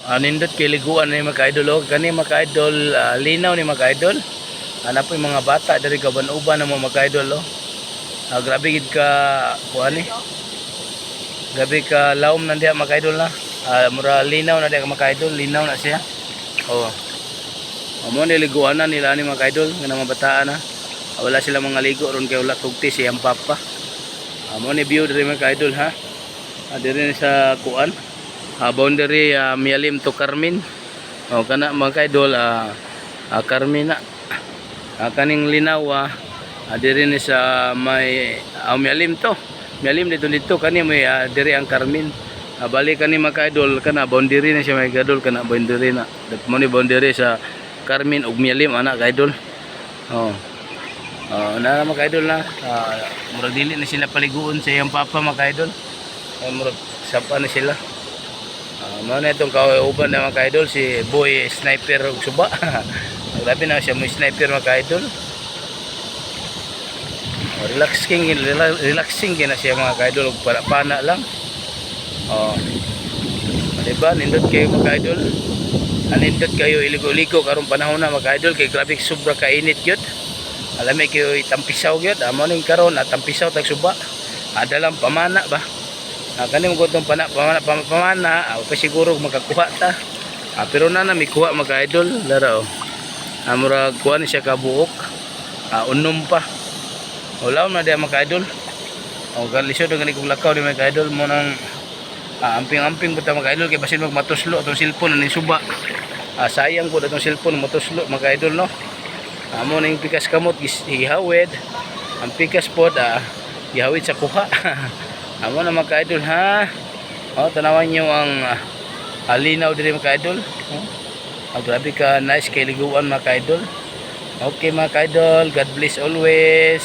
Nindot kay liguan ni, mga ka-idol, oh. Kani, mga ka-idol, linaw ni, mga ka-idol. Ana po yung mga bata diri kauban-uban na mo, mga ka-idol, oh. Grabe gid ka kuan ni. Grabe ka lawom na diha, mga ka-idol, na. Mura linaw na diha, mga ka-idol, linaw na siya. Oh. Amo ni liguan na nila ni, mga ka-idol, nga mga bataan na. Wala sila mga ligo ron kay wala tugti si iyang papa. Amo ni view diri, mga ka-idol, ha. Diri ni sa kuan. Boundary Mialim to Carmen. Oh, kana, mga ka-idol, Carmen na. Kaning linaw, diri ni sa may Mialim to. Mialim dito dito kani may diri ang Carmen. Bali kani, mga ka-idol, kana boundary na siya, mga ka-idol, kana boundary na. Mo ni boundary sa Carmen ug Mialim ana, ka-idol. Oh. Na, mga ka-idol, na. Murag dili na sila paliguon sa iyang papa, mga ka-idol. Murag sapa na sila. Mao na itong kauban na, mga ka-idol, si Boy Sniper ug Suba. Grabe na siya mo sniper, mga ka-idol. Oh, relaxing relaxing na siya, mga ka-idol, ug pana lang. Oh. Diba, nindot kayo, mga ka-idol. Nindot kayo iligo-ligo karong panahon na, mga ka-idol, kay grabe sobra kainit gyud. Alam kayo itampisaw gyud. Amo ning karon at tampisaw tag suba. Adalang pamana ba. Kani mo gudong pana pamana pamana, pa siguro makakuha ta. Pero na na may kuha, mga ka-idol, lara oh. Murag kuha ni siya kabuok. Unom pa. Wala na diya, mga ka-idol. O lisod gani kong lakaw di, mga ka-idol, mo nang amping-amping buta, mga ka-idol, kay basin magmatuslo atong cellphone ning suba. Sayang po atong cellphone matuslo, mga ka-idol, no. Amo ning pikas kamot gihawid. Ang pikas pod gihawid sa kuha. Amo na, mga ka-idol, ha. Oh, tanawan niyo ang linaw diri, mga ka-idol. Oh. Grabe ka nice kay liguan, mga ka-idol. Okay, mga ka-idol, God bless always.